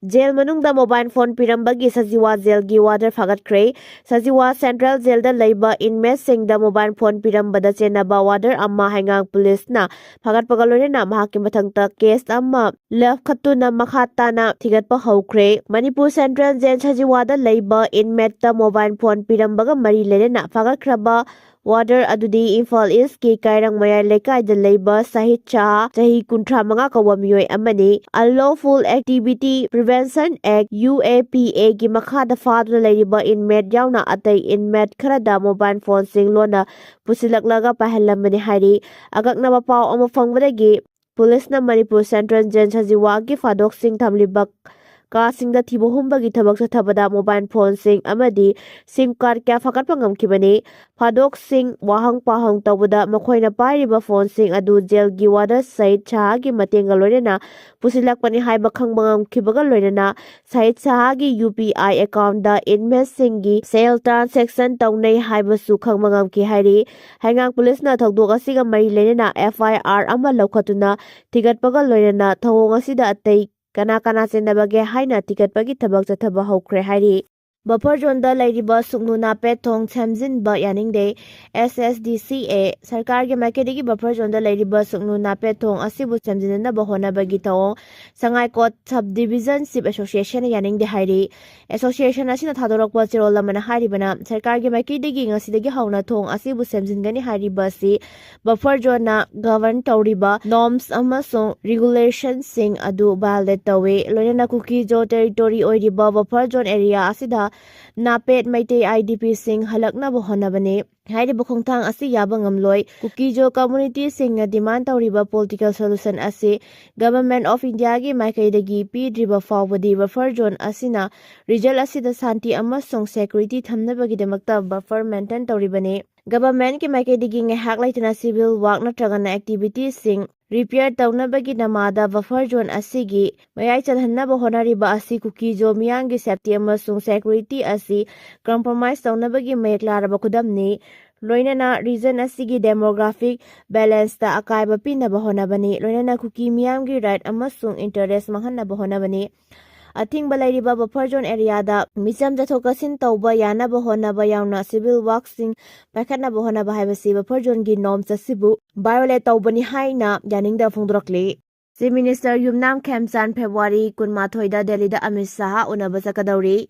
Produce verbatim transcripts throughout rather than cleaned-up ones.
Gel ꯃꯅꯨꯡꯗ mobile phone ꯄꯤꯔꯝꯕꯒꯤ ꯁꯖꯤꯋꯥ ꯖꯦꯜꯒꯤ ꯋꯥꯔꯗꯔ ꯐꯥꯒꯠꯈ꯭ꯔꯦ꯫ ꯁꯖꯤꯋꯥ ꯁꯦꯟꯇ꯭ꯔꯦꯜ ꯖꯦꯜꯗ ꯂꯩꯕ ꯏꯟꯃꯦꯠꯁꯤꯡꯗ ꯃꯣꯕꯥꯏꯜ ꯐꯣꯟ ꯄꯤꯔꯝꯕꯗ ꯆꯦꯟꯅꯕ ꯋꯥꯔꯗꯔ ꯑꯃ ꯍꯩꯉꯥꯡ ꯄꯨꯂꯤꯁꯅ ꯐꯥꯒꯠꯄꯒ ꯂꯣꯏꯅꯅ ꯃꯍꯥꯛꯀꯤ ꯃꯊꯛꯇ ꯀꯦꯁ ꯑꯃ ꯂꯧꯈꯠꯇꯨꯅ ꯃꯈꯥ ꯇꯥꯅ ꯊꯤꯒꯠꯄ ꯍꯧꯈ꯭ꯔꯦ꯫ ꯃꯅꯤꯄꯨꯔ ꯁꯦꯟꯇ꯭ꯔꯦꯜ ꯖꯦꯜ ꯁꯖꯤꯋꯥꯗ ꯂꯩꯕ ꯏꯟꯃꯦꯠꯇ ꯃꯣꯕꯥꯏꯜ ꯐꯣꯟ ꯄꯤꯔꯝꯕꯒ ꯃꯔꯤ ꯂꯩꯅꯅ ꯐꯥꯒꯠꯈ꯭ꯔꯕ ꯋꯥꯔꯗꯔ ꯑꯗꯨꯗꯤ ꯏꯝꯐꯥꯜ ꯏꯁꯀꯤ ꯀꯥꯏꯔꯪ ꯃꯌꯥꯏ ꯂꯩꯀꯥꯏꯗ ꯂꯩꯕ ꯁꯥꯍꯤꯗ ꯁꯍꯥ, ꯆꯍꯤ ꯀꯨꯟꯊ꯭ꯔꯥ ꯃꯉꯥ ꯀꯧꯕ ꯃꯤꯑꯣꯏ ꯑꯃꯅꯤ꯫ Unlawful Activity Prevention Act, U A P A ꯒꯤ ꯃꯈꯥꯗ ꯐꯥꯗꯨꯅ ꯂꯩꯔꯤꯕ ꯏꯟꯃꯦꯠ ꯌꯥꯎꯅ ꯑꯇꯩ ꯏꯟꯃꯦꯠ ꯈꯔꯗ ꯃꯣꯕꯥꯏꯜ ꯐꯣꯟꯁꯤꯡ ꯂꯣꯟꯅ ꯄꯨꯁꯤꯜꯂꯛꯂꯒ ꯄꯥꯏꯍꯜꯂꯝꯕꯅꯤ ꯍꯥꯏꯔꯤ꯫ ꯑꯀꯛꯅꯕ ꯄꯥꯎ ꯑꯃ ꯐꯪꯕꯗꯒꯤ ꯄꯨꯂꯤꯁꯅ ꯃꯅꯤꯄꯨꯔ ꯁꯦꯟꯇ꯭ꯔꯦꯜ ꯖꯦꯜ ꯁꯖꯤꯋꯥꯒꯤ ꯐꯥꯗꯣꯛꯁꯤꯡ ꯊꯝꯂꯤꯕ ꯀꯥꯁꯤꯡꯗ ꯊꯤꯕ ꯍꯨꯝꯕꯒꯤ ꯊꯕꯛ ꯆꯠꯊꯕꯗ ꯃꯣꯕꯥꯏꯜ ꯐꯣꯟꯁꯤꯡ ꯑꯃꯗꯤ ꯁꯤꯝ ꯀꯥꯔꯗ ꯀꯌꯥ ꯐꯥꯒꯠꯄ ꯉꯝꯈꯤꯕꯅꯤ꯫ ꯐꯥꯗꯣꯛꯁꯤꯡ ꯋꯥꯍꯪ ꯄꯥꯎꯍꯪ ꯇꯧꯕꯗ ꯃꯈꯣꯏꯅ ꯄꯥꯏꯔꯤꯕ ꯐꯣꯟꯁꯤꯡ ꯑꯗꯨ ꯖꯦꯜꯒꯤ ꯋꯥꯔꯗꯔ ꯁꯍꯤꯗ ꯁꯍꯥꯒꯤ ꯃꯇꯦꯡꯒ ꯂꯣꯏꯅꯅ ꯄꯨꯁꯤꯜꯂꯛꯄꯅꯤ ꯍꯥꯏꯕ ꯈꯪꯕ ꯉꯝꯈꯤꯕꯒ ꯂꯣꯏꯅꯅ ꯁꯍꯤꯗ ꯁꯍꯥꯒꯤ U P I account ꯏꯟꯃꯦꯠꯁꯤꯡꯒꯤ cell transaction ꯇꯧꯅꯩ ꯍꯥꯏꯕꯁꯨ ꯈꯪꯕ ꯉꯝꯈꯤ ꯍꯥꯏꯔꯤ꯫ ꯍꯩꯉꯥꯡ ꯄꯨꯂꯤꯁꯅ ꯊꯧꯗꯣꯛ ꯑꯁꯤꯒ ꯃꯔꯤ ꯂꯩꯅꯅ ꯑꯦꯐ ꯑꯥꯏ ꯑꯥꯔ ꯑꯃ ꯂꯧꯈꯠꯇꯨꯅ ꯊꯤꯒꯠꯄꯒ ꯂꯣꯏꯅꯅ ꯊꯧꯑꯣꯡ ꯑꯁꯤꯗ ꯑꯇꯩ ꯀꯅꯥ ꯀꯅꯥ ꯆꯦꯟꯅꯕꯒꯦ ꯍꯥꯏꯅ ꯊꯤꯒꯠꯄꯒꯤ ꯊꯕꯛ ꯆꯠꯊꯕ ꯍꯧꯈ꯭ꯔꯦ ꯍꯥꯏꯔꯤ꯫ ꯕꯐꯔ ꯖꯣꯟꯗ ꯂꯩꯔꯤꯕ ꯁꯨꯛꯅꯨ ꯅꯥꯄꯦꯠ ꯊꯣꯡ ꯁꯦꯝꯖꯤꯟꯕ ꯌꯥꯅꯤꯡꯗꯦ꯫ ꯑꯦꯁ ꯑꯦꯁ ꯗꯤ ꯁꯤ ꯑꯦ ꯁꯔꯀꯥꯔꯒꯤ ꯃꯥꯏꯀꯩꯗꯒꯤ ꯕꯐꯔ ꯖꯣꯟꯗ ꯂꯩꯔꯤꯕ ꯁꯨꯛꯅꯨ ꯅꯥꯄꯦꯠ ꯊꯣꯡ ꯑꯁꯤꯕꯨ ꯁꯦꯝꯖꯤꯟꯅꯕ ꯍꯣꯠꯅꯕꯒꯤ ꯊꯧꯑꯣꯡ ꯁꯉꯥꯏꯀꯣꯠ ꯁꯕ ꯗꯤꯕꯤꯖꯟ ꯁꯤꯞ ꯑꯦꯁꯣꯁꯤꯌꯦꯁꯟꯅ ꯌꯥꯅꯤꯡꯗꯦ ꯍꯥꯏꯔꯤ꯫ ꯑꯦꯁꯣꯁꯤꯌꯦꯁꯟ ꯑꯁꯤꯅ ꯊꯥꯗꯣꯔꯛꯄ ꯆꯦꯔꯣꯜ ꯑꯃꯅ ꯍꯥꯏꯔꯤꯕꯅ ꯁꯔꯀꯥꯔꯒꯤ ꯃꯥꯏꯀꯩꯗꯒꯤ ꯉꯁꯤꯗꯒꯤ ꯍꯧꯅ ꯊꯣꯡ ꯑꯁꯤꯕꯨ ꯁꯦꯝꯖꯤꯟꯒꯅꯤ ꯍꯥꯏꯔꯤꯕ ꯑꯁꯤ ꯕꯐꯔ ꯖꯣꯟꯅ ꯒꯕꯔꯟ ꯇꯧꯔꯤꯕ ꯅꯣꯔꯝꯁ ꯑꯃꯁꯨꯡ ꯔꯤꯒꯨꯂꯦꯁꯟꯁꯤꯡ ꯑꯗꯨ ꯚꯥꯏꯑꯣꯂꯦꯠ ꯇꯧꯏ꯫ ꯂꯣꯏꯅꯅ ꯀꯨꯀꯤ ꯖꯣ ꯇꯦꯔꯤꯇꯣꯔꯤ ꯑꯣꯏꯔꯤꯕ ꯕꯐꯔ ꯖꯣꯟ ꯑꯦꯔꯤꯌꯥ ꯑꯁꯤꯗ ꯅꯥꯄꯦꯠ ꯃꯩꯇꯩ ꯑꯥꯏ ꯗꯤ ꯄꯤꯁꯤꯡ ꯍꯜꯂꯛꯅꯕ ꯍꯣꯠꯅꯕꯅꯤ꯫ ꯍꯥꯏꯔꯤꯕ ꯈꯣꯡꯊꯥꯡ ꯑꯁꯤ ꯌꯥꯕ ꯉꯝꯂꯣꯏ꯫ ꯀꯨꯀꯤ ꯖꯣ ꯀꯝꯃꯨꯅꯤꯇꯤꯁꯤꯡꯅ ꯗꯤꯃꯥꯟ ꯇꯧꯔꯤꯕ ꯄꯣꯂꯤꯇꯤꯀꯦꯜ ꯁꯣꯂꯨꯁꯟ ꯑꯁꯤ ꯒꯚꯔꯟꯃꯦꯟꯠ ꯑꯣꯐ ꯏꯟꯗꯤꯌꯥꯒꯤ ꯃꯥꯏꯀꯩꯗꯒꯤ ꯄꯤꯗ꯭ꯔꯤꯕ ꯐꯥꯎꯕꯗꯤ ꯕꯐꯔ ꯖꯣꯟ ꯑꯁꯤꯅ ꯔꯤꯖꯟ ꯑꯁꯤꯗ ꯁꯥꯟꯇꯤ ꯑꯃꯁꯨꯡ ꯁꯦꯀ꯭ꯌꯨꯔꯤꯇꯤ ꯊꯝꯅꯕꯒꯤꯗꯃꯛꯇ ꯕꯐꯔ ꯃꯦꯟꯇꯦꯟ ꯇꯧꯔꯤꯕꯅꯤ꯫ ꯒꯚꯔꯟꯃꯦꯟꯠꯀꯤ ꯃꯥꯏꯀꯩꯗꯒꯤ ꯉꯥꯏꯍꯥꯛ ꯂꯩꯇꯅ ꯁꯤꯚꯤꯜ ꯋꯥꯔ ꯅꯠꯇ꯭ꯔꯒꯅ ꯑꯦꯛꯇꯤꯚꯤꯇꯤꯁꯤꯡ ꯔꯤꯄꯤꯌꯔ ꯇꯧꯅꯕꯒꯤ ꯅꯃꯥꯗ ꯕꯐꯔ ꯖꯣꯟ ꯑꯁꯤꯒꯤ ꯃꯌꯥꯏ ꯆꯜꯍꯟꯅꯕ ꯍꯣꯠꯅꯔꯤꯕ ꯑꯁꯤ ꯀꯨꯀꯤ ꯖꯣ ꯃꯤꯌꯥꯝꯒꯤ ꯁꯦꯐꯇꯤ ꯑꯃꯁꯨꯡ ꯁꯦꯀ꯭ꯌꯨꯔꯤꯇꯤ ꯑꯁꯤ ꯀꯝꯄ꯭ꯔꯣꯃꯥꯏꯖ ꯇꯧꯅꯕꯒꯤ ꯃꯌꯦꯛ ꯂꯥꯔꯕ ꯈꯨꯗꯝꯅꯤ꯫ ꯂꯣꯏꯅꯅ ꯔꯤꯖꯟ ꯑꯁꯤꯒꯤ ꯗꯦꯃꯣꯒ꯭ꯔꯥꯐꯤꯛ ꯕꯦꯂꯦꯟꯁꯇ ꯑꯀꯥꯏꯕ ꯄꯤꯅꯕ ꯍꯣꯠꯅꯕꯅꯤ꯫ ꯂꯣꯏꯅꯅ ꯀꯨꯀꯤ ꯃꯤꯌꯥꯝꯒꯤ ꯔꯥꯏꯠ ꯑꯃꯁꯨꯡ ꯏꯟꯇꯔꯦꯁ ꯃꯥꯡꯍꯟꯅꯕ ꯍꯣꯠꯅꯕꯅꯤ꯫ ꯑꯊꯤꯡꯕ ꯂꯩꯔꯤꯕ buffer zone areaꯗ ꯃꯤꯆꯝ ꯆꯠꯊꯣꯛ ꯆꯠꯁꯤꯟ ꯇꯧꯕ ꯌꯥꯅꯕ ꯍꯣꯠꯅꯕ ꯌꯥꯎꯅ civil workꯁꯤꯡ ꯄꯥꯏꯈꯠꯅꯕ ꯍꯣꯠꯅꯕ ꯍꯥꯏꯕꯁꯤ buffer zoneꯒꯤ norms ꯑꯁꯤꯕꯨ violate ꯇꯧꯕꯅꯤ ꯍꯥꯏꯅ ꯌꯥꯅꯤꯡꯗꯕ ꯐꯣꯡꯗꯣꯔꯛꯂꯤ꯫ Chief Minister ꯌꯨꯝꯅꯥꯝ ꯈꯦꯝꯆꯥꯟ February ꯀꯨꯟꯃꯥꯊꯣꯏꯗ ꯗꯦꯜꯂꯤꯗ ꯑꯃꯤꯠ ꯁꯥꯍ ꯎꯅꯕ ꯆꯠꯀꯗꯧꯔꯤ꯫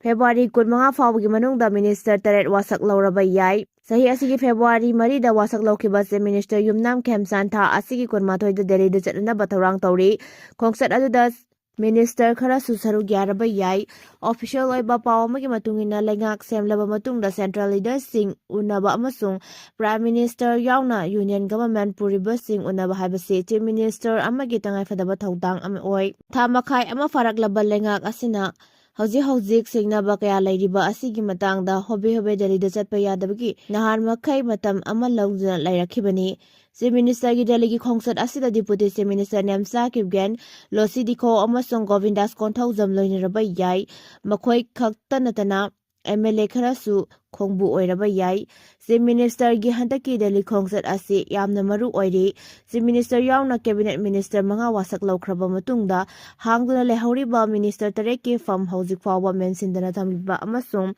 February ꯀꯨꯟꯃꯉꯥ ꯐꯥꯎꯕꯒꯤ ꯃꯅꯨꯡꯗ minister ꯇꯔꯦꯠ ꯋꯥꯁꯛ ꯂꯧꯔꯕ ꯌꯥꯏ꯫ ꯆꯍꯤ ꯑꯁꯤꯒꯤ February ꯃꯔꯤꯗ ꯋꯥꯁꯛ ꯂꯧꯈꯤꯕ Chief Minister ꯌꯨꯝꯅꯥꯝ ꯈꯦꯝꯆꯥꯟ ꯊꯥ ꯑꯁꯤꯒꯤ ꯀꯨꯟꯃꯥꯊꯣꯏꯗ ꯗꯦꯜꯂꯤꯗ ꯆꯠꯅꯅꯕ ꯊꯧꯔꯥꯡ ꯇꯧꯔꯤ꯫ ꯈꯣꯡꯆꯠ ꯑꯗꯨꯗ minister ꯈꯔꯁꯨ ꯁꯔꯨꯛ ꯌꯥꯔꯕ ꯌꯥꯏ꯫ Official ꯑꯣꯏꯕ ꯄꯥꯎ ꯑꯃꯒꯤ ꯃꯇꯨꯡ ꯏꯟꯅ, ꯂꯩꯉꯥꯛ ꯁꯦꯝꯂꯕ ꯃꯇꯨꯡꯗ central leaderꯁꯤꯡ ꯎꯅꯕ ꯑꯃꯁꯨꯡ Prime Minister ꯌꯥꯎꯅ union government ꯄꯨꯔꯤꯕꯁꯤꯡ ꯎꯅꯕ ꯍꯥꯏꯕꯁꯤ Chief Minister ꯑꯃꯒꯤ ꯇꯉꯥꯏꯐꯗꯕ ꯊꯧꯗꯥꯡ ꯑꯃ ꯑꯣꯏ꯫ ꯊꯥ ꯃꯈꯥꯏ ꯑꯃ ꯐꯥꯔꯛꯂꯕ ꯂꯩꯉꯥꯛ ꯑꯁꯤꯅ ꯍꯧꯖꯤꯛ ꯍꯧꯖꯤꯛ ꯁꯤꯡꯅꯕ ꯀꯌꯥ ꯂꯩꯔꯤꯕ ꯑꯁꯤꯒꯤ ꯃꯇꯥꯡꯗ ꯍꯣꯕꯦ ꯍꯣꯕꯦ ꯗꯦꯜꯂꯤꯗ ꯆꯠꯄ ꯌꯥꯗꯕꯒꯤ ꯅꯍꯥꯟ ꯃꯈꯩ ꯃꯇꯝ ꯑꯃ ꯂꯧꯗꯨꯅ ꯂꯩꯔꯛꯈꯤꯕꯅꯤ꯫ Chief Ministerꯒꯤ ꯗꯦꯜꯂꯤꯒꯤ ꯈꯣꯡꯆꯠ ꯑꯁꯤꯗ Deputy Chief Minister Nemcha Kipgen, ꯂꯣꯁꯤ ꯗꯤꯈꯣ ꯑꯃꯁꯨꯡ ꯒꯣꯕꯤꯟꯗꯥꯁ ꯀꯣꯟꯊꯧꯖꯝ ꯂꯣꯏꯅꯔꯕ ꯌꯥꯏ꯫ ꯃꯈꯣꯏ ꯈꯛꯇ ꯅꯠꯇꯅ MLA ꯈꯔꯁꯨ ꯈꯣꯡꯕꯨ ꯑꯣꯏꯔꯕ ꯌꯥꯏ꯫ Chief Ministerꯒꯤ ꯍꯟꯗꯛꯀꯤ ꯗꯦꯜꯂꯤ ꯈꯣꯡꯆꯠ ꯑꯁꯤ ꯌꯥꯝꯅ ꯃꯔꯨ ꯑꯣꯏꯔꯤ꯫ Chief Minister ꯌꯥꯎꯅ cabinet minister ꯃꯉꯥ ꯋꯥꯁꯛ ꯂꯧꯈ꯭ꯔꯕ ꯃꯇꯨꯡꯗ ꯍꯥꯡꯗꯨꯅ ꯂꯩꯍꯧꯔꯤꯕ minister ꯇꯔꯦꯠꯀꯤ ꯐꯝ ꯍꯧꯖꯤꯛ ꯐꯥꯎꯕ ꯃꯦꯟꯁꯤꯟꯗꯅ ꯊꯝꯂꯤꯕ ꯑꯃꯁꯨꯡ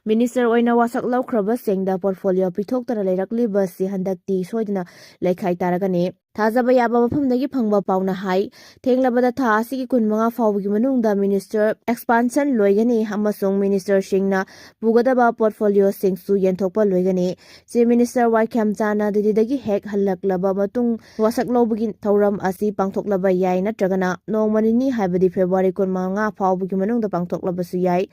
minister ꯑꯣꯏꯅ ꯋꯥꯁꯛ ꯂꯧꯈ꯭ꯔꯕꯁꯤꯡꯗ portfolio ꯄꯤꯊꯣꯛꯇꯅ ꯂꯩꯔꯛꯂꯤꯕꯁꯤ ꯍꯟꯗꯛꯇꯤ ꯁꯣꯏꯗꯅ ꯂꯩꯈꯥꯏ ꯇꯥꯔꯒꯅꯤ꯫ ꯊꯥꯖꯕ ꯌꯥꯕ ꯃꯐꯝꯗꯒꯤ ꯐꯪꯕ ꯄꯥꯎꯅ ꯍꯥꯏ, ꯊꯦꯡꯂꯕꯗ ꯊꯥ ꯑꯁꯤꯒꯤ ꯀꯨꯟꯃꯉꯥ ꯐꯥꯎꯕꯒꯤ ꯃꯅꯨꯡꯗ minister expansion ꯂꯣꯏꯒꯅꯤ ꯑꯃꯁꯨꯡ ministerꯁꯤꯡꯅ ꯄꯨꯒꯗꯕ portfolioꯁꯤꯡꯁꯨ ꯌꯦꯟꯊꯣꯛꯄ ꯂꯣꯏꯒꯅꯤ꯫ Chief Minister ꯋꯥꯏ ꯈꯦꯝꯆꯥꯟꯅ ꯗꯤꯜꯂꯤꯗꯒꯤ ꯍꯦꯛ ꯍꯜꯂꯛꯂꯕ ꯃꯇꯨꯡ ꯋꯥꯁꯛ ꯂꯧꯕꯒꯤ ꯊꯧꯔꯝ ꯑꯁꯤ ꯄꯥꯡꯊꯣꯛꯂꯕ ꯌꯥꯏ, ꯅꯠꯇ꯭ꯔꯒꯅ ꯅꯣꯡꯃ ꯅꯤꯅꯤ, ꯍꯥꯏꯕꯗꯤ February ꯀꯨꯟꯃꯉꯥ ꯐꯥꯎꯕꯒꯤ ꯃꯅꯨꯡꯗ ꯄꯥꯡꯊꯣꯛꯂꯕꯁꯨ ꯌꯥꯏ꯫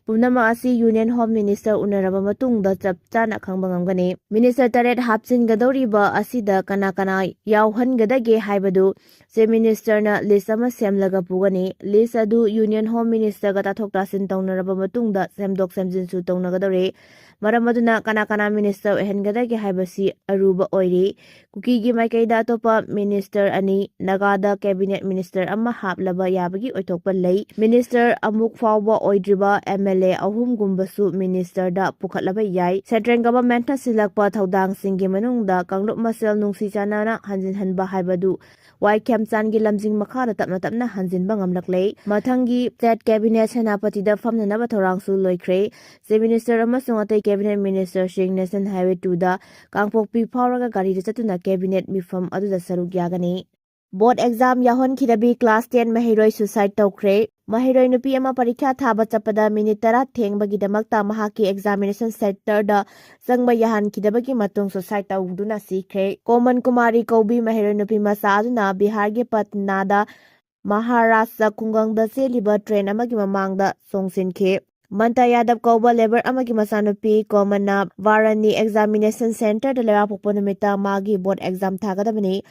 ꯄꯨꯝꯅꯃꯛ ꯑꯁꯤ Union Home Minister ꯎꯅꯔꯕ ꯃꯇꯨꯡꯗ ꯆꯞ ꯆꯥꯅ ꯈꯪꯕ ꯉꯝꯒꯅꯤ꯫ Minister ꯇꯔꯦꯠ ꯍꯥꯞꯆꯤꯟꯒꯗꯧꯔꯤꯕ ꯑꯁꯤꯗ ꯀꯅꯥ ꯀꯅꯥ ꯌꯥꯎꯍꯟꯒꯗꯒꯦ ꯍꯥꯏꯕꯗꯨ Chief Ministerꯅ list ꯑꯃ ꯁꯦꯝꯂꯒ ꯄꯨꯒꯅꯤ꯫ List ꯑꯗꯨ Union Home Ministerꯒ ꯇꯥꯊꯣꯛ ꯇꯥꯁꯤꯟ ꯇꯧꯅꯔꯕ ꯃꯇꯨꯡꯗ ꯁꯦꯝꯗꯣꯛ ꯁꯦꯝꯖꯤꯟꯁꯨ ꯇꯧꯅꯒꯗꯧꯔꯤ꯫ ꯃꯔꯝ ꯑꯗꯨꯅ ꯀꯅꯥ ꯀꯅꯥ minister ꯑꯣꯏꯍꯟꯒꯗꯒꯦ ꯍꯥꯏꯕꯁꯤ ꯑꯔꯨꯕ ꯑꯣꯏꯔꯤ꯫ ꯀꯨꯀꯤꯒꯤ ꯃꯥꯏꯀꯩꯗ ꯑꯇꯣꯞꯄ minister ꯑꯅꯤ, ꯅꯥꯒꯥꯗ cabinet minister ꯑꯃ ꯍꯥꯞꯂꯕ ꯌꯥꯕꯒꯤ ꯑꯣꯏꯊꯣꯛꯄ ꯂꯩ꯫ Minister ꯑꯃꯨꯛ ꯐꯥꯎꯕ ꯑꯣꯏꯗ꯭ꯔꯤꯕ MLA ꯑꯍꯨꯝꯒꯨꯝꯕꯁꯨ ministerꯗ ꯄꯨꯈꯠꯂꯕ ꯌꯥꯏ꯫ Central governmentꯅ ꯁꯤꯜꯂꯛꯄ ꯊꯧꯗꯥꯡꯁꯤꯡꯒꯤ ꯃꯅꯨꯡꯗ ꯀꯥꯡꯂꯨꯞ ꯃꯁꯦꯜ ꯅꯨꯡꯁꯤ ꯆꯥꯟꯅꯅ ꯍꯟꯖꯤꯟꯍꯟꯕ ꯍꯥꯏꯕꯗꯨ ꯋꯥꯏ ꯈꯦꯝꯆꯥꯟꯒꯤ ꯂꯝꯖꯤꯡ ꯃꯈꯥꯗ ꯇꯞꯅ ꯇꯞꯅ ꯍꯟꯖꯤꯟꯕ ꯉꯝꯂꯛꯂꯦ꯫ ꯃꯊꯪꯒꯤ state cabinet ꯁꯦꯅꯥꯄꯇꯤꯗ ꯐꯝꯅꯅꯕ ꯊꯧꯔꯥꯡꯁꯨ ꯂꯣꯏꯈ꯭ꯔꯦ꯫ Chief Minister ꯑꯃꯁꯨꯡ ꯑꯇꯩ cabinet ministerꯁꯤꯡ National Highway twoꯗ ꯀꯥꯡꯄꯣꯛꯄꯤ ꯐꯥꯎꯔꯒ ꯒꯥꯔꯤꯗ ꯆꯠꯇꯨꯅ cabinet ꯃꯤꯐꯝ ꯑꯗꯨꯗ ꯁꯔꯨꯛ ꯌꯥꯒꯅꯤ꯫ Board exam ꯌꯥꯎꯍꯟꯈꯤꯗꯕꯤ class ten ꯃꯍꯩꯔꯣꯏ suicide ꯇꯧꯈ꯭ꯔꯦ꯫ ꯃꯍꯩꯔꯣꯏ ꯅꯨꯄꯤ ꯑꯃ ꯄꯔꯤꯈ꯭ꯌꯥ ꯊꯥꯕ ꯆꯠꯄꯗ minute ꯇꯔꯥ ꯊꯦꯡꯕꯒꯤꯗꯃꯛꯇ ꯃꯍꯥꯛꯀꯤ examination centreꯗ ꯆꯪꯕ ꯌꯥꯍꯟꯈꯤꯗꯕꯒꯤ ꯃꯇꯨꯡ suicide ꯇꯧꯗꯨꯅ ꯁꯤꯈ꯭ꯔꯦ꯫ ꯀꯣꯃꯟ ꯀꯨꯃꯥꯔꯤ ꯀꯧꯕꯤ ꯃꯍꯩꯔꯣꯏ ꯅꯨꯄꯤ ꯃꯆꯥ ꯑꯗꯨꯅ ꯕꯤꯍꯥꯔꯒꯤ ꯄꯠꯅꯥꯗ ꯃꯍꯥꯔꯥꯁꯇ꯭ꯔ ꯈꯨꯡꯒꯪꯗ ꯆꯦꯜꯂꯤꯕ train ꯑꯃꯒꯤ ꯃꯃꯥꯡꯗ ꯆꯣꯡꯁꯤꯟꯈꯤ꯫ ꯃꯟꯇꯥ ꯌꯥꯗꯕ ꯀꯧꯕ labour ꯑꯃꯒꯤ ꯃꯆꯥꯅꯨꯄꯤ ꯀꯣꯃꯟꯅ ꯚꯥꯔꯅꯤ examination centreꯗ ꯂꯩꯕꯥꯛꯄꯣꯛꯄ ꯅꯨꯃꯤꯠꯇ ꯃꯥꯒꯤ board exam ꯊꯥꯒꯗꯕꯅꯤ꯫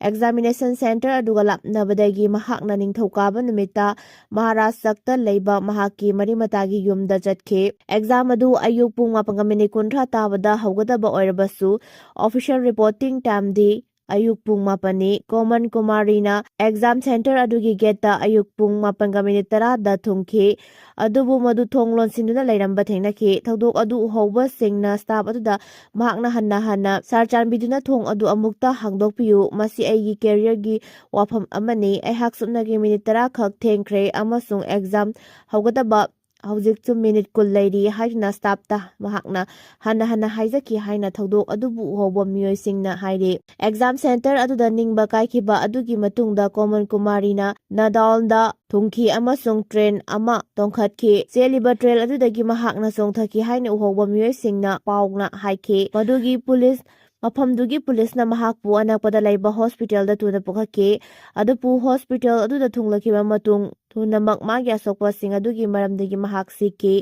Examination centre ꯑꯗꯨꯒ ꯂꯥꯞꯅꯕꯗꯒꯤ ꯃꯍꯥꯛꯅ ꯅꯤꯡꯊꯧꯀꯥꯕ ꯅꯨꯃꯤꯠꯇ ꯃꯍꯥꯔꯥꯁꯇ꯭ꯔꯗ ꯂꯩꯕ ꯃꯍꯥꯛꯀꯤ ꯃꯔꯤ ꯃꯇꯥꯒꯤ ꯌꯨꯝꯗ ꯆꯠꯈꯤ꯫ Exam ꯑꯗꯨ ꯑꯌꯨꯛ ꯄꯨꯡ ꯃꯥꯄꯟꯒ minute ꯀꯨꯟꯊ꯭ꯔꯥ ꯇꯥꯕꯗ ꯍꯧꯒꯗꯕ ꯑꯣꯏꯔꯕꯁꯨ, official reporting timeꯗꯤ ꯑꯌꯨꯛ ꯄꯨꯡ ꯃꯥꯄꯟꯅꯤ꯫ ꯀꯣꯃꯟ ꯀꯨꯃꯥꯔꯤꯅ exam centre ꯑꯗꯨꯒꯤ gateꯇ ꯑꯌꯨꯛ ꯄꯨꯡ ꯃꯥꯄꯟꯒ minute ꯇꯔꯥꯗ ꯊꯨꯡꯈꯤ꯫ ꯑꯗꯨꯕꯨ ꯃꯗꯨ ꯊꯣꯡ ꯂꯣꯟꯁꯤꯟꯗꯨꯅ ꯂꯩꯔꯝꯕ ꯊꯦꯡꯅꯈꯤ꯫ ꯊꯧꯗꯣꯛ ꯑꯗꯨ ꯎꯍꯧꯕꯁꯤꯡꯅ staff ꯑꯗꯨꯗ ꯃꯍꯥꯛꯅ ꯍꯟꯅ ꯍꯟꯅ, "Sir, ꯆꯥꯟꯕꯤꯗꯨꯅ ꯊꯣꯡ ꯑꯗꯨ ꯑꯃꯨꯛꯇ ꯍꯥꯡꯗꯣꯛꯄꯤꯌꯨ꯫ ꯃꯁꯤ ꯑꯩꯒꯤ careerꯒꯤ ꯋꯥꯐꯝ ꯑꯃꯅꯤ꯫ ꯑꯩꯍꯥꯛ ꯁꯨꯞꯅꯒꯤ minute ꯇꯔꯥ ꯈꯛ ꯊꯦꯡꯈ꯭ꯔꯦ ꯑꯃꯁꯨꯡ exam ꯍꯧꯒꯗꯕ ꯍꯧꯖꯤꯛꯁꯨ minute ꯀꯨꯟ ꯂꯩꯔꯤ" ꯍꯥꯏꯗꯨꯅ staffꯇ ꯃꯍꯥꯛꯅ ꯍꯟꯅ ꯍꯟꯅ ꯍꯥꯏꯖꯈꯤ ꯍꯥꯏꯅ ꯊꯧꯗꯣꯛ ꯑꯗꯨꯕꯨ ꯎꯍꯧꯕ ꯃꯤꯑꯣꯏꯁꯤꯡꯅ ꯍꯥꯏꯔꯤ꯫ Exam centre ꯑꯗꯨꯗ ꯅꯤꯡꯕ ꯀꯥꯏꯈꯤꯕ ꯑꯗꯨꯒꯤ ꯃꯇꯨꯡꯗ ꯀꯣꯃꯟ ꯀꯨꯃꯥꯔꯤꯅ ꯅꯗꯥꯎꯟꯗ ꯊꯨꯡꯈꯤ ꯑꯃꯁꯨꯡ train ꯑꯃ ꯇꯣꯡꯈꯠꯈꯤ꯫ ꯆꯦꯜꯂꯤꯕ train ꯑꯗꯨꯗꯒꯤ ꯃꯍꯥꯛꯅ ꯆꯣꯡꯊꯈꯤ ꯍꯥꯏꯅ ꯎꯍꯧꯕ ꯃꯤꯑꯣꯏꯁꯤꯡꯅ ꯄꯥꯎꯅ ꯍꯥꯏꯈꯤ꯫ ꯃꯗꯨꯒꯤ police, ꯃꯐꯝꯗꯨꯒꯤ policeꯅ ꯃꯍꯥꯛꯄꯨ ꯑꯅꯛꯄꯗ ꯂꯩꯕ hospitalꯗ ꯊꯨꯅ ꯄꯨꯈꯠꯈꯤ꯫ ꯑꯗꯨꯕꯨ hospital ꯑꯗꯨꯗ ꯊꯨꯡꯂꯈꯤꯕ ꯃꯇꯨꯡ ꯊꯨꯅꯃꯛ ꯃꯥꯒꯤ ꯑꯁꯣꯛꯄꯁꯤꯡ ꯑꯗꯨꯒꯤ ꯃꯔꯝꯗꯒꯤ ꯃꯍꯥꯛ ꯁꯤꯈꯤ꯫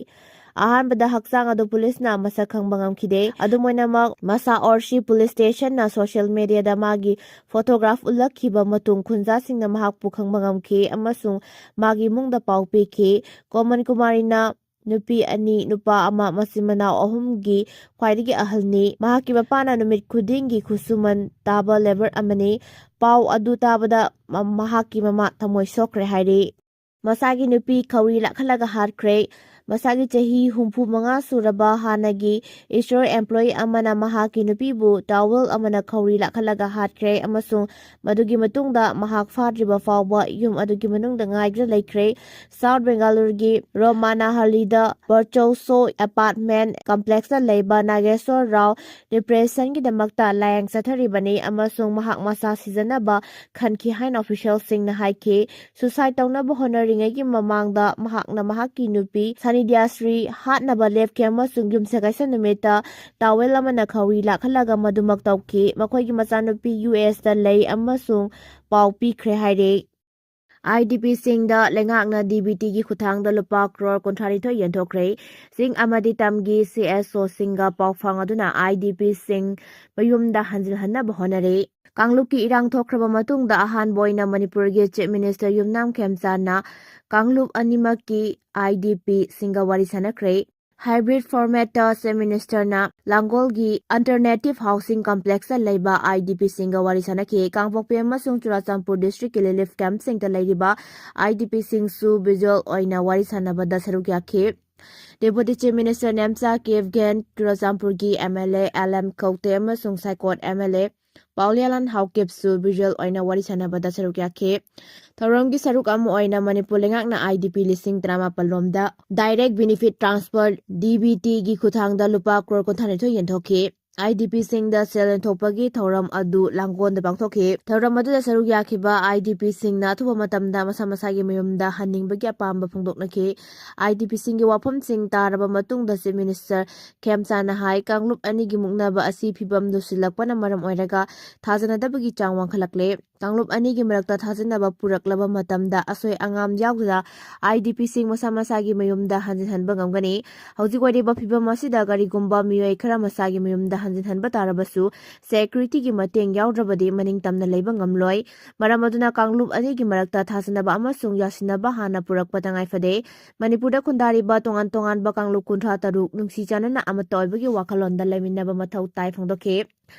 ꯑꯍꯥꯟꯕꯗ ꯍꯛꯆꯥꯡ ꯑꯗꯨ policeꯅ ꯃꯁꯛ ꯈꯪꯕ ꯉꯝꯈꯤꯗꯦ꯫ ꯑꯗꯨꯝ ꯑꯣꯏꯅꯃꯛ, ꯃꯁꯥ ꯑꯣꯔꯁꯤ police stationꯅ social mediaꯗ ꯃꯥꯒꯤ photograph ꯎꯠꯂꯛꯈꯤꯕ ꯃꯇꯨꯡ ꯈꯨꯟꯖꯥꯁꯤꯡꯅ ꯃꯍꯥꯛꯄꯨ ꯈꯪꯕ ꯉꯝꯈꯤ ꯑꯃꯁꯨꯡ ꯃꯥꯒꯤ ꯏꯃꯨꯡꯗ ꯄꯥꯎ ꯄꯤꯈꯤ꯫ ꯀꯣꯃꯟ ꯀꯨꯃꯥꯔꯤꯅ ꯅꯨꯄꯤ ꯑꯅꯤ, ꯅꯨꯄꯥ ꯑꯃ, ꯃꯆꯤꯟ ꯃꯅꯥꯎ ꯑꯍꯨꯝꯒꯤ ꯈ꯭ꯋꯥꯏꯗꯒꯤ ꯑꯍꯜꯅꯤ꯫ ꯃꯍꯥꯛꯀꯤ ꯃꯄꯥꯅ ꯅꯨꯃꯤꯠ ꯈꯨꯗꯤꯡꯒꯤ ꯈꯨꯠꯁꯨꯃꯟ ꯇꯥꯕ labour ꯑꯃꯅꯤ꯫ ꯄꯥꯎ ꯑꯗꯨ ꯇꯥꯕꯗ ꯃ-, ꯃꯍꯥꯛꯀꯤ ꯃꯃꯥ ꯊꯃꯣꯏ ꯁꯣꯛꯈ꯭ꯔꯦ ꯍꯥꯏꯔꯤ꯫ ꯃꯁꯥꯒꯤ ꯅꯨꯄꯤ ꯈꯧꯔꯤ ꯂꯥꯛꯍꯜꯂꯒ ꯍꯥꯠꯈ꯭ꯔꯦ꯫ ꯃꯁꯥꯒꯤ ꯆꯍꯤ ꯍꯨꯝꯐꯨ ꯃꯉꯥ ꯁꯨꯔꯕ ꯍꯥꯟꯅꯒꯤ ꯏꯁꯣꯔ employee ꯑꯃꯅ ꯃꯍꯥꯛꯀꯤ ꯅꯨꯄꯤꯕꯨ towel ꯑꯃꯅ ꯈꯧꯔꯤ ꯂꯥꯛꯍꯜꯂꯒ ꯍꯥꯠꯈ꯭ꯔꯦ ꯑꯃꯁꯨꯡ ꯃꯗꯨꯒꯤ ꯃꯇꯨꯡꯗ ꯃꯍꯥꯛ ꯐꯥꯗ꯭ꯔꯤꯕ ꯐꯥꯎꯕ ꯌꯨꯝ ꯑꯗꯨꯒꯤ ꯃꯅꯨꯡꯗ ꯉꯥꯏꯗꯨꯅ ꯂꯩꯈ꯭ꯔꯦ꯫ ꯁꯥꯎꯠ ꯕꯦꯡꯒꯥꯂꯨꯔꯨꯒꯤ ꯔꯣꯃꯥꯅꯥꯍꯜꯂꯤꯗ ꯕꯔꯆꯧꯁꯣ apartment complexꯇ ꯂꯩꯕ ꯅꯥꯒꯦꯁꯣꯔ ꯔꯥꯎ depressionꯒꯤꯗꯃꯛꯇ ꯂꯥꯌꯦꯡ ꯆꯠꯊꯔꯤꯕꯅꯤ ꯑꯃꯁꯨꯡ ꯃꯍꯥꯛ ꯃꯁꯥ ꯁꯤꯖꯅꯕ ꯈꯟꯈꯤ ꯍꯥꯏꯅ officialꯁꯤꯡꯅ ꯍꯥꯏꯈꯤ꯫ Suicide ꯇꯧꯅꯕ ꯍꯣꯠꯅꯔꯤꯉꯩꯒꯤ ꯃꯃꯥꯡꯗ ꯃꯍꯥꯛꯅ ꯃꯍꯥꯛꯀꯤ ꯅꯨꯄꯤ ꯁꯅꯤꯗ꯭ꯌꯥꯁ꯭ꯔꯤ ꯍꯥꯠꯅꯕ ꯂꯦꯞꯈꯤ ꯑꯃꯁꯨꯡ ꯌꯨꯝꯁꯀꯩꯁ ꯅꯨꯃꯤꯠꯇ towel ꯑꯃꯅ ꯈꯧꯔꯤ ꯂꯥꯛꯍꯜꯂꯒ ꯃꯗꯨꯃꯛ ꯇꯧꯈꯤ꯫ ꯃꯈꯣꯏꯒꯤ ꯃꯆꯥꯅꯨꯄꯤ USꯇ ꯂꯩ ꯑꯃꯁꯨꯡ ꯄꯥꯎ ꯄꯤꯈ꯭ꯔꯦ ꯍꯥꯏꯔꯦ꯫ IDPꯁꯤꯡꯗ ꯂꯩꯉꯥꯛꯅ DBTꯒꯤ ꯈꯨꯠꯊꯥꯡꯗ ꯂꯨꯄꯥ ꯀ꯭ꯔꯣꯔ ꯀꯨꯟꯊ꯭ꯔꯥꯅꯤꯊꯣꯏ ꯌꯦꯟꯊꯣꯛꯈ꯭ꯔꯦ꯫ ꯆꯤꯡ ꯑꯃꯗꯤ ꯇꯝꯒꯤ CSOꯁꯤꯡꯒ ꯄꯥꯎ ꯐꯥꯎꯅꯗꯨꯅ IDPꯁꯤꯡ ꯃꯌꯨꯝꯗ ꯍꯟꯖꯤꯜꯍꯟꯅꯕ ꯍꯣꯠꯅꯔꯤ꯫ ꯀꯥꯡꯂꯨꯞꯀꯤ ꯏꯔꯥꯡ ꯊꯣꯛꯈ꯭ꯔꯕ ꯃꯇꯨꯡꯗ ꯑꯍꯥꯟꯕ ꯑꯣꯏꯅ ꯃꯅꯤꯄꯨꯔꯒꯤ Chief Minister ꯌꯨꯝꯅꯥꯝ ꯈꯦꯝꯆꯥꯟꯅ ꯀꯥꯡꯂꯨꯞ ꯑꯅꯤꯃꯛꯀꯤ IDPꯁꯤꯡꯒ ꯋꯥꯔꯤ ꯁꯥꯟꯅꯈ꯭ꯔꯦ꯫ Hybrid formatꯇ Chief Ministerꯅ ꯂꯥꯡꯒꯣꯜꯒꯤ Alternative Housing Complexꯇ ꯂꯩꯕ IDPꯁꯤꯡꯒ ꯋꯥꯔꯤ ꯁꯥꯟꯅꯈꯤ꯫ ꯀꯥꯡꯄꯣꯛꯄꯤ ꯑꯃꯁꯨꯡ ꯆꯨꯔꯥꯆꯥꯟꯄꯨꯔ districtꯀꯤ relief campꯁꯤꯡꯗ ꯂꯩꯔꯤꯕ IDPꯁꯤꯡꯁꯨ visual ꯑꯣꯏꯅ ꯋꯥꯔꯤ ꯁꯥꯟꯅꯕꯗ ꯁꯔꯨꯛ ꯌꯥꯈꯤ꯫ Deputy Chief Minister ꯅꯦꯝꯆꯥ ꯀꯦꯞꯒꯦꯟ, ꯆꯨꯔꯥꯆꯥꯟꯄꯨꯔꯒꯤ MLA LM ꯀꯧꯇꯦ ꯑꯃꯁꯨꯡ ꯁꯥꯏꯀꯣꯠ MLA ꯄꯥꯎꯂꯤꯌꯥꯂꯥꯟ ꯍꯥꯎꯀꯤꯞꯁꯨ visual ꯑꯣꯏꯅ ꯋꯥꯔꯤ ꯁꯥꯟꯅꯕꯗ ꯁꯔꯨꯛ ꯌꯥꯈꯤ꯫ ꯊꯧꯔꯝꯒꯤ ꯁꯔꯨꯛ ꯑꯃ ꯑꯣꯏꯅ ꯃꯅꯤꯄꯨꯔ ꯂꯩꯉꯥꯛꯅ IDP ꯂꯤꯁꯤꯡ ꯇꯔꯥꯃꯥꯄꯜ ꯂꯣꯝꯗ Direct Benefit Transfer, DBTꯒꯤ ꯈꯨꯠꯊꯥꯡꯗ ꯂꯨꯄꯥ ꯀ꯭ꯔꯣꯔ ꯀꯨꯟꯊ꯭ꯔꯥꯅꯤꯊꯣꯏ ꯌꯦꯟꯊꯣꯛꯈꯤ꯫ IDPꯁꯤꯡꯗ ꯁꯦꯜ ꯌꯦꯟꯊꯣꯛꯄꯒꯤ ꯊꯧꯔꯝ ꯑꯗꯨ ꯂꯥꯡꯒꯣꯜꯗ ꯄꯥꯡꯊꯣꯛꯈꯤ꯫ ꯊꯧꯔꯝ ꯑꯗꯨꯗ ꯁꯔꯨꯛ ꯌꯥꯈꯤꯕ IDPꯁꯤꯡꯅ ꯑꯊꯨꯕ ꯃꯇꯝꯗ ꯃꯁꯥ ꯃꯁꯥꯒꯤ ꯃꯌꯨꯝꯗ ꯍꯟꯅꯤꯡꯕꯒꯤ ꯑꯄꯥꯝꯕ ꯐꯣꯡꯗꯣꯛꯅꯈꯤ꯫ IDPꯁꯤꯡꯒꯤ ꯋꯥꯐꯝꯁꯤꯡ ꯇꯥꯔꯕ ꯃꯇꯨꯡꯗ Chief Minister ꯈꯦꯝꯆꯥꯟꯅ ꯍꯥꯏ, ꯀꯥꯡꯂꯨꯞ ꯑꯅꯤꯒꯤ ꯃꯨꯛꯅꯕ ꯑꯁꯤ ꯐꯤꯕꯝ ꯂꯨꯁꯤꯜꯂꯛꯄꯅ ꯃꯔꯝ ꯑꯣꯏꯔꯒ ꯊꯥꯖꯅꯗꯕꯒꯤ ꯆꯥꯡ ꯋꯥꯡꯈꯠꯂꯛꯂꯦ꯫ ꯀꯥꯡꯂꯨꯞ ꯑꯅꯤꯒꯤ ꯃꯔꯛꯇ ꯊꯥꯖꯅꯕ ꯄꯨꯔꯛꯂꯕ ꯃꯇꯝꯗ ꯑꯁꯣꯏ ꯑꯉꯥꯝ ꯌꯥꯎꯗꯅ IDPꯁꯤꯡ ꯃꯁꯥ ꯃꯁꯥꯒꯤ ꯃꯌꯨꯝꯗ ꯍꯟꯖꯤꯟꯍꯟꯕ ꯉꯝꯒꯅꯤ꯫ ꯍꯧꯖꯤꯛ ꯑꯣꯏꯔꯤꯕ ꯐꯤꯕꯝ ꯑꯁꯤꯗ ꯀꯔꯤꯒꯨꯝꯕ ꯃꯤꯑꯣꯏ ꯈꯔ ꯃꯁꯥꯒꯤ ꯃꯌꯨꯝꯗ ꯍꯟꯖꯤꯟꯍꯟꯕ ꯇꯥꯔꯕꯁꯨ securityꯒꯤ ꯃꯇꯦꯡ ꯌꯥꯎꯗ꯭ꯔꯕꯗꯤ ꯃꯅꯤꯡ ꯇꯝꯅ ꯂꯩꯕ ꯉꯝꯂꯣꯏ꯫ ꯃꯔꯝ ꯑꯗꯨꯅ ꯀꯥꯡꯂꯨꯞ ꯑꯅꯤꯒꯤ ꯃꯔꯛꯇ ꯊꯥꯖꯅꯕ ꯑꯃꯁꯨꯡ ꯌꯥꯁꯤꯟꯅꯕ ꯍꯥꯟꯅ ꯄꯨꯔꯛꯄ ꯇꯉꯥꯏ ꯐꯗꯦ꯫ ꯃꯅꯤꯄꯨꯔꯗ ꯈꯨꯟꯗꯥꯔꯤꯕ ꯇꯣꯉꯥꯟ ꯇꯣꯉꯥꯟꯕ ꯀꯥꯡꯂꯨꯞ ꯀꯨꯟꯊ꯭ꯔꯥ ꯇꯔꯨꯛ ꯅꯨꯡꯁꯤ ꯆꯥꯟꯅꯅ ꯑꯃꯠꯇ ꯑꯣꯏꯕꯒꯤ ꯋꯥꯈꯜꯂꯣꯟꯗ ꯂꯩꯃꯤꯟꯅꯕ ꯃꯊꯧ ꯇꯥꯏ ꯐꯣꯡꯗꯣꯛꯈꯤ꯫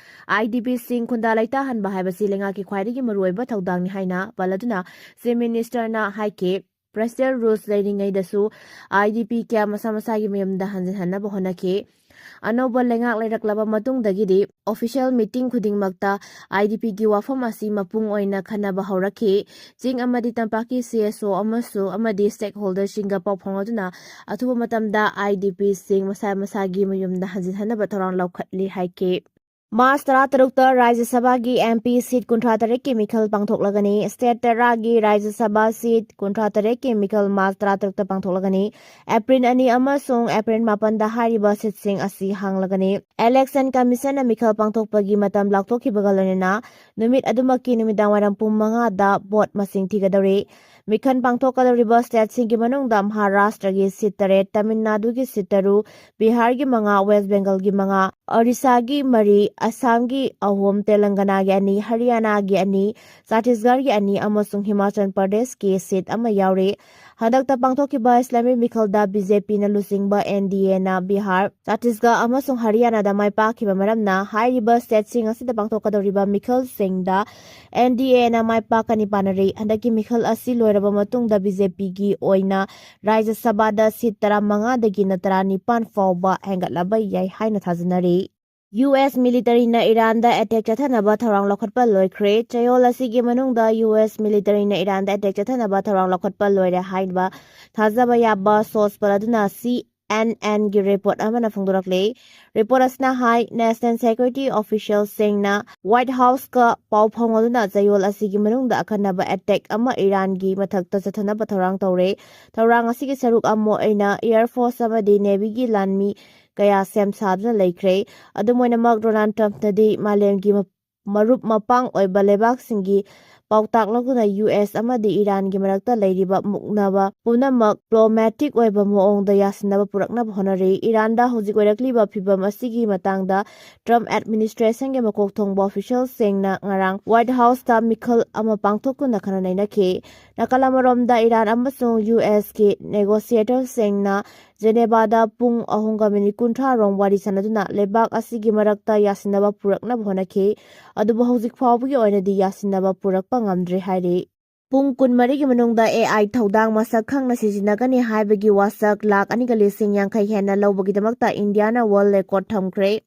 IDPꯁꯤꯡ ꯈꯨꯟꯗꯥ ꯂꯩꯇꯥꯍꯟꯕ ꯍꯥꯏꯕꯁꯤ ꯂꯩꯉꯥꯛꯀꯤ ꯈ꯭ꯋꯥꯏꯗꯒꯤ ꯃꯔꯨꯑꯣꯏꯕ ꯊꯧꯗꯥꯡꯅꯤ ꯍꯥꯏꯅ ꯄꯜꯂꯗꯨꯅ Chief Ministerꯅ ꯍꯥꯏꯈꯤ, Special Rules ꯂꯩꯔꯤꯉꯩꯗꯁꯨ I D P ꯀꯌꯥ ꯃꯁꯥ ꯃꯁꯥꯒꯤ ꯃꯌꯨꯝꯗ ꯍꯟꯖꯤꯟꯍꯟꯅꯕ ꯍꯣꯠꯅꯈꯤ꯫ ꯑꯅꯧꯕ ꯂꯩꯉꯥꯛ ꯂꯩꯔꯛꯂꯕ ꯃꯇꯨꯡꯗꯒꯤꯗꯤ official meeting ꯈꯨꯗꯤꯡꯃꯛꯇ I D P ꯒꯤ ꯋꯥꯐꯝ ꯑꯁꯤ ꯃꯄꯨꯡ ꯑꯣꯏꯅ ꯈꯟꯅꯕ ꯍꯧꯔꯛꯈꯤ꯫ ꯆꯤꯡ ꯑꯃꯗꯤ ꯇꯝꯄꯥꯛꯀꯤ C S O ꯑꯃꯁꯨ ꯑꯃꯗꯤ stakeholder ꯁꯤꯡꯒ ꯄꯥꯎ ꯐꯥꯎꯅꯗꯨꯅ ꯑꯊꯨꯕ ꯃꯇꯝꯗ I D P ꯁꯤꯡ ꯃꯁꯥ ꯃꯁꯥꯒꯤ ꯃꯌꯨꯝꯗ ꯍꯟꯖꯤꯟꯍꯟꯅꯕ ꯊꯧꯔꯥꯡ ꯂꯧꯈꯠꯂꯤ ꯍꯥꯏꯈꯤ꯫ ꯃꯥꯔꯆ ꯇꯔꯥꯇꯔꯨꯛꯇ ꯔꯥꯖ꯭ꯌ ꯁꯚꯥꯒꯤ M P seat ꯀꯨꯟꯊ꯭ꯔꯥ ꯇꯔꯦꯠꯀꯤ ꯃꯤꯈꯜ ꯄꯥꯡꯊꯣꯛꯂꯒꯅꯤ꯫ State ꯇꯔꯥꯒꯤ ꯔꯥꯖ꯭ꯌ ꯁꯚꯥ seat ꯀꯨꯟꯊ꯭ꯔꯥ ꯇꯔꯦꯠꯀꯤ ꯃꯤꯈꯜ ꯃꯥꯔꯆ ꯇꯔꯥꯇꯔꯨꯛꯇ ꯄꯥꯡꯊꯣꯛꯂꯒꯅꯤ꯫ ꯑꯦꯄ꯭ꯔꯤꯜ ꯑꯅꯤ ꯑꯃꯁꯨꯡ ꯑꯦꯄ꯭ꯔꯤꯜ ꯃꯥꯄꯟꯗ ꯍꯥꯏꯔꯤꯕ seat ꯁꯤꯡ ꯑꯁꯤ ꯍꯥꯡꯂꯒꯅꯤ꯫ Election Commission ꯅ ꯃꯤꯈꯜ ꯄꯥꯡꯊꯣꯛꯄꯒꯤ ꯃꯇꯝ ꯂꯥꯎꯊꯣꯛꯈꯤꯕꯒ ꯂꯣꯏꯅꯅ ꯅꯨꯃꯤꯠ ꯑꯗꯨꯃꯛꯀꯤ ꯅꯨꯃꯤꯗꯥꯡꯋꯥꯏꯔꯝ ꯄꯨꯡ ꯃꯉꯥꯗ vote ꯃꯁꯤꯡ ꯊꯤꯒꯗꯧꯔꯤ꯫ ꯃꯤꯈꯜ ꯄꯥꯡꯊꯣꯛꯀꯗꯧꯔꯤꯕ state ꯁꯤꯡꯒꯤ ꯃꯅꯨꯡꯗ ꯃꯍꯥꯔꯥꯁꯇ꯭ꯔꯒꯤ seat ꯇꯔꯦꯠ, ꯇꯥꯃꯤꯜ ꯅꯥꯗꯨꯒꯤ seat ꯇꯔꯨꯛ, ꯕꯤꯍꯥꯔꯒꯤ ꯃꯉꯥ, ꯋꯦꯁ ꯕꯦꯡꯒꯜꯒꯤ ꯃꯉꯥ, ꯑꯣꯔꯤꯁꯥꯒꯤ ꯃꯔꯤ, ꯑꯁꯥꯝꯒꯤ ꯑꯍꯨꯝ, ꯇꯦꯂꯪꯒꯅꯥꯒꯤ ꯑꯅꯤ, ꯍꯔꯤꯌꯥꯅꯥꯒꯤ ꯑꯅꯤ, ꯆꯇꯤꯁꯒꯔꯒꯤ ꯑꯅꯤ ꯑꯃꯁꯨꯡ ꯍꯤꯃꯥꯆꯜ ꯄ꯭ꯔꯗꯦꯁꯀꯤ seat ꯑꯃ ꯌꯥꯎꯔꯤ꯫ ꯍꯟꯗꯛꯇ ꯄꯥꯡꯊꯣꯛꯈꯤꯕ ꯏꯁꯂꯥꯃꯤꯛ ꯃꯤꯈꯜꯗ B J P ꯅ ꯂꯨꯆꯤꯡꯕ N D A ꯅ ꯕꯤꯍꯥꯔ, ꯆꯇꯤꯁꯒꯔ ꯑꯃꯁꯨꯡ ꯍꯔꯤꯌꯥꯅꯥꯗ ꯃꯥꯏ ꯄꯥꯛꯈꯤꯕ ꯃꯔꯝꯅ ꯍꯥꯏꯔꯤꯕ state ꯁꯤꯡ ꯑꯁꯤꯗ ꯄꯥꯡꯊꯣꯛꯀꯗꯧꯔꯤꯕ ꯃꯤꯈꯜꯁꯤꯡꯗ N D A ꯅ ꯃꯥꯏ ꯄꯥꯛꯀꯅꯤ ꯄꯥꯅꯔꯤ꯫ ꯍꯟꯗꯛꯀꯤ ꯃꯤꯈꯜ ꯑꯁꯤ ꯂꯣꯏꯔꯕ ꯃꯇꯨꯡꯗ B J P ꯒꯤ ꯑꯣꯏꯅ ꯔꯥꯖ꯭ꯌ ꯁꯚꯥꯗ seat ꯇꯔꯥꯃꯉꯥꯗꯒꯤꯅ ꯇꯔꯥꯅꯤꯄꯥꯟ ꯐꯥꯎꯕ ꯍꯦꯟꯒꯠꯂꯕ ꯌꯥꯏ ꯍꯥꯏꯅ ꯊꯥꯖꯅꯔꯤ꯫ U S military ꯅ ꯏꯔꯥꯟꯗ attack ꯆꯠꯊꯅꯕ ꯊꯧꯔꯥꯡ ꯂꯧꯈꯠꯄ ꯂꯣꯏꯈ꯭ꯔꯦ꯫ ꯆꯌꯣꯜ ꯑꯁꯤꯒꯤ ꯃꯅꯨꯡꯗ U S military ꯅ ꯏꯔꯥꯟꯗ attack ꯆꯠꯊꯅꯕ ꯊꯧꯔꯥꯡ ꯂꯧꯈꯠꯄ ꯂꯣꯏꯔꯦ ꯍꯥꯏꯕ ꯊꯥꯖꯕ ꯌꯥꯕ source ꯄꯜꯂꯗꯨꯅ C N N ꯒꯤ report ꯑꯃꯅ ꯐꯣꯡꯗꯣꯔꯛꯂꯤ꯫ Report ꯑꯁꯤꯅ ꯍꯥꯏ, National Security Official ꯁꯤꯡꯅ White House ꯀ ꯄꯥꯎ ꯐꯥꯎꯅꯗꯨꯅ ꯆꯌꯣꯜ ꯑꯁꯤꯒꯤ ꯃꯅꯨꯡꯗ ꯑꯈꯟꯅꯕ attack ꯑꯃ ꯏꯔꯥꯟꯒꯤ ꯃꯊꯛꯇ ꯆꯠꯊꯅꯕ ꯊꯧꯔꯥꯡ ꯇꯧꯔꯦ꯫ ꯊꯧꯔꯥꯡ ꯑꯁꯤꯒꯤ ꯁꯔꯨꯛ ꯑꯃ ꯑꯣꯏꯅ Air Force ꯑꯃꯗꯤ Navy ꯒꯤ ꯂꯥꯟꯃꯤ ꯀꯌꯥ ꯁꯦꯝ ꯁꯥꯗꯨꯅ ꯂꯩꯈ꯭ꯔꯦ꯫ ꯑꯗꯨꯝ ꯑꯣꯏꯅꯃꯛ, Donald Trump ꯅꯗꯤ ꯃꯥꯂꯦꯝꯒꯤ ꯃ-, ꯃꯔꯨꯞ ꯃꯄꯥꯡ ꯑꯣꯏꯕ ꯂꯩꯕꯥꯛꯁꯤꯡꯒꯤ ꯄꯥꯎꯇꯥꯛ ꯂꯧꯗꯨꯅ U S ꯑꯃꯗꯤ ꯏꯔꯥꯟꯒꯤ ꯃꯔꯛꯇ ꯂꯩꯔꯤꯕ ꯃꯨꯛꯅꯕ ꯄꯨꯝꯅꯃꯛ diplomatic ꯑꯣꯏꯕ ꯃꯑꯣꯡꯗ ꯌꯥꯁꯤꯟꯅꯕ ꯄꯨꯔꯛꯅꯕ ꯍꯣꯠꯅꯔꯤ꯫ ꯏꯔꯥꯟꯗ ꯍꯧꯖꯤꯛ ꯑꯣꯏꯔꯛꯂꯤꯕ ꯐꯤꯚꯝ ꯑꯁꯤꯒꯤ ꯃꯇꯥꯡꯗ Trump administration ꯒꯤ ꯃꯀꯣꯛ ꯊꯣꯡꯕ official ꯁꯤꯡꯅ ꯉꯔꯥꯡ White House ꯇ ꯃꯤꯈꯜ ꯑꯃ ꯄꯥꯡꯊꯣꯛꯇꯨꯅ ꯈꯟꯅ ꯅꯩꯅꯈꯤ꯫ ꯅꯥꯀꯜ ꯑꯃꯔꯣꯝꯗ, ꯏꯔꯥꯟ ꯑꯃꯁꯨꯡ U S ꯀꯤ negotiator ꯁꯤꯡꯅ Geneva ꯗ ꯄꯨꯡ ꯑꯍꯨꯝꯒ ꯃꯤꯅꯤꯠ ꯀꯨꯟꯊ꯭ꯔꯥ ꯔꯣꯝ ꯋꯥꯔꯤ ꯁꯥꯟꯅꯗꯨꯅ ꯂꯩꯕꯥꯛ ꯑꯁꯤꯒꯤ ꯃꯔꯛꯇ ꯌꯥꯁꯤꯟꯅꯕ ꯄꯨꯔꯛꯅꯕ ꯍꯣꯠꯅꯈꯤ꯫ ꯑꯗꯨꯕꯨ ꯍꯧꯖꯤꯛ ꯐꯥꯎꯕꯒꯤ ꯑꯣꯏꯅꯗꯤ ꯌꯥꯁꯤꯟꯅꯕ ꯄꯨꯔꯛꯄ ꯉꯝꯗ꯭ꯔꯤ ꯍꯥꯏꯔꯤ꯫ ꯄꯨꯡ ꯀꯨꯟꯃꯔꯤꯒꯤ ꯃꯅꯨꯡꯗ AI ꯊꯧꯗꯥꯡ ꯃꯁꯛ ꯈꯪꯅ ꯁꯤꯖꯤꯟꯅꯒꯅꯤ ꯍꯥꯏꯕꯒꯤ ꯋꯥꯁꯛ ꯂꯥꯈ ꯑꯅꯤꯒ ꯂꯤꯁꯤꯡ ꯌꯥꯡꯈꯩ ꯍꯦꯟꯅ ꯂꯧꯕꯒꯤꯗꯃꯛꯇ ꯏꯟꯗꯤꯌꯥꯅ world record ꯊꯝꯈ꯭ꯔꯦ꯫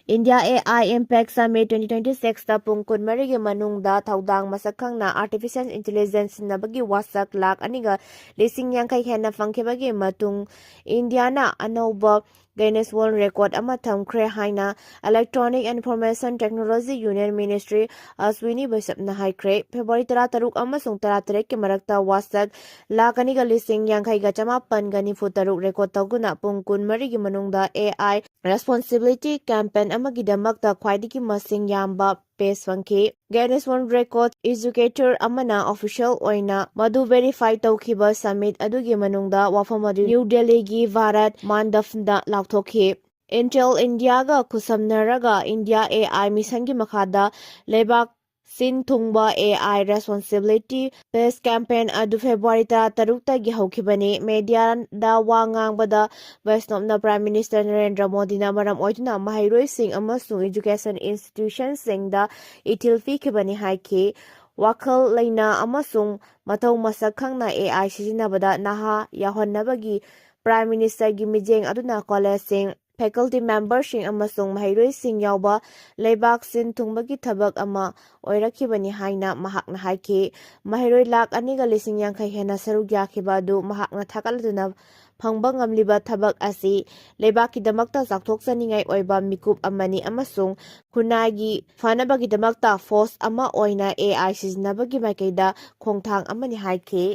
India AI Impact Summit twenty twenty-six ꯇ ꯄꯨꯡ ꯀꯨꯟꯃꯔꯤꯒꯤ ꯃꯅꯨꯡꯗ ꯊꯧꯗꯥꯡ ꯃꯁꯛ ꯈꯪꯅ artificial intelligence ꯁꯤꯖꯤꯟꯅꯕꯒꯤ ꯋꯥꯁꯛ ꯂꯥꯈ ꯑꯅꯤꯒ ꯂꯤꯁꯤꯡ ꯌꯥꯡꯈꯩ ꯍꯦꯟꯅ ꯐꯪꯈꯤꯕꯒꯤ ꯃꯇꯨꯡ ꯏꯟꯗꯤꯌꯥꯅ ꯑꯅꯧꯕ Guinness World Record ꯑꯃ ꯊꯝꯈ꯭ꯔꯦ ꯍꯥꯏꯅ Electronic and Information Technology Union Minister Ashwini Vaishnaw ꯅ ꯍꯥꯏꯈ꯭ꯔꯦ꯫ ꯐꯦꯕ꯭ꯔꯨꯋꯥꯔꯤ ꯇꯔꯥꯇꯔꯨꯛ ꯑꯃꯁꯨꯡ ꯇꯔꯥꯇꯔꯦꯠꯀꯤ ꯃꯔꯛꯇ ꯋꯥꯁꯛ ꯂꯥꯈ ꯑꯅꯤꯒ ꯂꯤꯁꯤꯡ ꯌꯥꯡꯈꯩꯒ ꯆꯃꯥꯄꯟꯒ ꯅꯤꯐꯨ ꯇꯔꯨꯛ record ꯇꯧꯗꯨꯅ ꯄꯨꯡ ꯀꯨꯟꯃꯔꯤꯒꯤ ꯃꯅꯨꯡꯗ AI responsibility campaign ꯑꯃꯒꯤꯗꯃꯛꯇ ꯈ꯭ꯋꯥꯏꯗꯒꯤ ꯃꯁꯤꯡ ꯌꯥꯝꯕ pass ꯐꯪꯈꯤ꯫ Guinness World Record educator ꯑꯃꯅ official ꯑꯣꯏꯅ ꯃꯗꯨ verify ꯇꯧꯈꯤꯕ summit ꯑꯗꯨꯒꯤ ꯃꯅꯨꯡꯗ ꯋꯥꯐꯝ ꯑꯗꯨ ꯅ꯭ꯌꯨ ꯗꯦꯜꯂꯤꯒꯤ ꯚꯥꯔꯠ ꯃꯟꯗꯞꯗ ꯂꯥꯎꯊꯣꯛꯈꯤ꯫ Intel Indiaꯒ ꯈꯨꯠꯁꯝꯅꯔꯒ India AI mission ꯒꯤ ꯃꯈꯥꯗ ꯂꯩꯕꯥꯛ ꯁꯤꯟ ꯊꯨꯡꯕ AI responsibility pass campaign ꯑꯗꯨ ꯐꯦꯕ꯭ꯔꯨꯋꯥꯔꯤ ꯇꯔꯥꯇꯔꯨꯛꯇꯒꯤ ꯍꯧꯈꯤꯕꯅꯤ꯫ Mediaꯗ ꯋꯥ ꯉꯥꯡꯕꯗ ꯕꯩꯁꯅꯣꯞꯅ Prime Minister ꯅꯔꯦꯟꯗ꯭ꯔ ꯃꯣꯗꯤꯅ ꯃꯔꯝ ꯑꯣꯏꯗꯨꯅ ꯃꯍꯩꯔꯣꯏꯁꯤꯡ ꯑꯃꯁꯨꯡ education institutionꯁꯤꯡꯗ ꯏꯊꯤꯜ ꯄꯤꯈꯤꯕꯅꯤ ꯍꯥꯏꯈꯤ꯫ ꯋꯥꯈꯜ ꯂꯩꯅ ꯑꯃꯁꯨꯡ ꯃꯊꯧ ꯃꯁꯛ ꯈꯪꯅ AI ꯁꯤꯖꯤꯟꯅꯕꯗ ꯅꯍꯥ ꯌꯥꯎꯍꯟꯅꯕꯒꯤ Prime Ministerꯒꯤ ꯃꯤꯠꯌꯦꯡ ꯑꯗꯨꯅ collegeꯁꯤꯡ, faculty memberꯁꯤꯡ ꯑꯃꯁꯨꯡ ꯃꯍꯩꯔꯣꯏꯁꯤꯡ ꯌꯥꯎꯕ ꯂꯩꯕꯥꯛ ꯁꯤꯟ ꯊꯨꯡꯕꯒꯤ ꯊꯕꯛ ꯑꯃ ꯑꯣꯏꯔꯛꯈꯤꯕꯅꯤ ꯍꯥꯏꯅ ꯃꯍꯥꯛꯅ ꯍꯥꯏꯈꯤ꯫ ꯃꯍꯩꯔꯣꯏ ꯂꯥꯈ ꯑꯅꯤꯒ ꯂꯤꯁꯤꯡ ꯌꯥꯡꯈꯩ ꯍꯦꯟꯅ ꯁꯔꯨꯛ ꯌꯥꯈꯤꯕ ꯑꯗꯨ ꯃꯍꯥꯛꯅ ꯊꯥꯒꯠꯂꯗꯨꯅ ꯐꯪꯕ ꯉꯝꯂꯤꯕ ꯊꯕꯛ ꯑꯁꯤ ꯂꯩꯕꯥꯛꯀꯤꯗꯃꯛꯇ ꯆꯥꯎꯊꯣꯛꯆꯅꯤꯡꯉꯥꯏ ꯑꯣꯏꯕ ꯃꯤꯀꯨꯞ ꯑꯃꯅꯤ ꯑꯃꯁꯨꯡ ꯈꯨꯟꯅꯥꯏꯒꯤ ꯐꯅꯕꯒꯤꯗꯃꯛꯇ force ꯑꯃ ꯑꯣꯏꯅ AI ꯁꯤꯖꯤꯟꯅꯕꯒꯤ ꯃꯥꯏꯀꯩꯗ ꯈꯣꯡꯊꯥꯡ ꯑꯃꯅꯤ ꯍꯥꯏꯈꯤ꯫